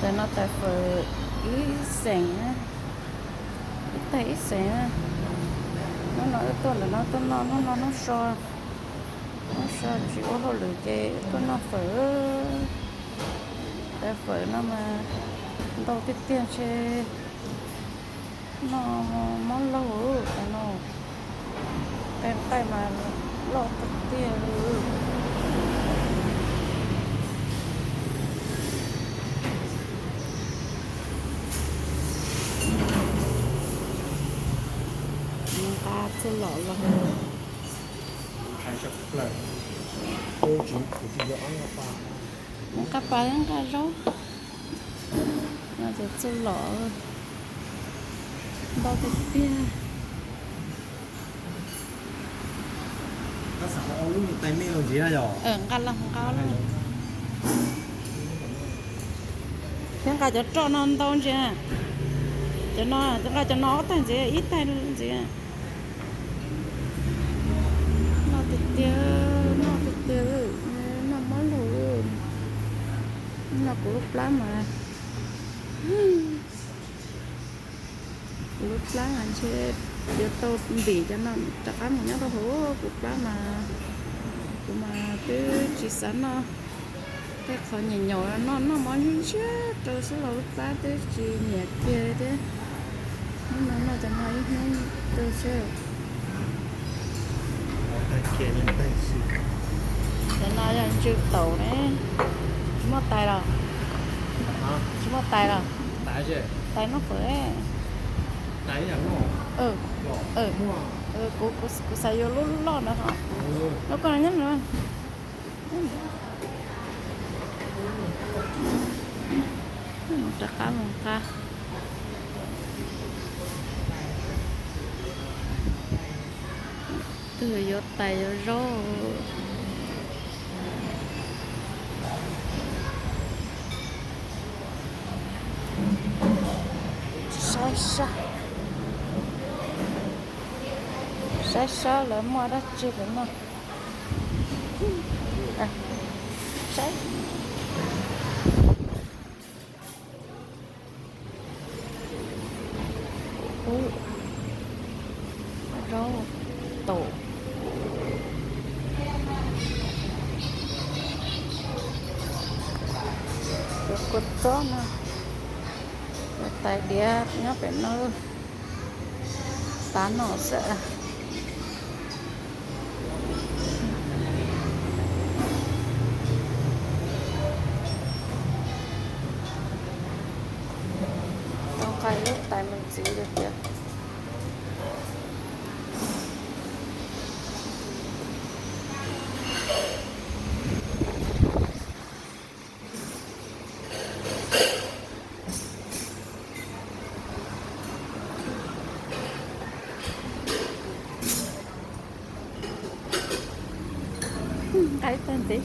Tais no tais fawm ib xeem, ib tais ib xeem. Hnub no wb tuaj ntawm no tuaj noj, hnub no hnub so, hnub so tsis ua hauj lwm ces wb tuaj noj fawm. Tais fawm no mas ntau tiag tiag ntshe noj mob laug tais no. Tais nqaij mas loj tiag tiag li. Nqa txuj lom los, nqa pas nqa zaub. No ces txuj lom ntau tiag tiag. Nqa los nqa los. Thiab nqa cov roj no ntau ntsia. Cov no, nqa cov no ob tais ntxiv, ib tais ntxiv. Noj tiag tiag, noj tiag tiag, noj mob laug. No kuv lub plab mas, kuv lub plab mas ntshe yuav tau ntim cov no rov qab mus nyob rau hauv kuv plab mas. Kuv mas twb tsis xav noj tej qhov nyiam nyaum no, noj mov ntshiab ntshiab rau xwb los lub plab twb tsis nyiam kiag thiab. Hnub no noj cov no ib hnub rau seb. Cov no yog ntsw taum ne. Tsis muaj tais los? Tsis muaj tais los? Tais noj fawm. Kuv xav yuav lub loj ntawd ho. Lub koj nyob no. Rov qab mus nqa. Twg yuav tais yuav zaub. Saib sab, saib sab lawv muaj dab tsi lawm no. Saib. Zaub taum. Cov kua txob no, cov tais diav nyob pem no. Tav no xwb. Tau nqa lub tais me ntxiv li tiag. Nqa ib tag ntxiv.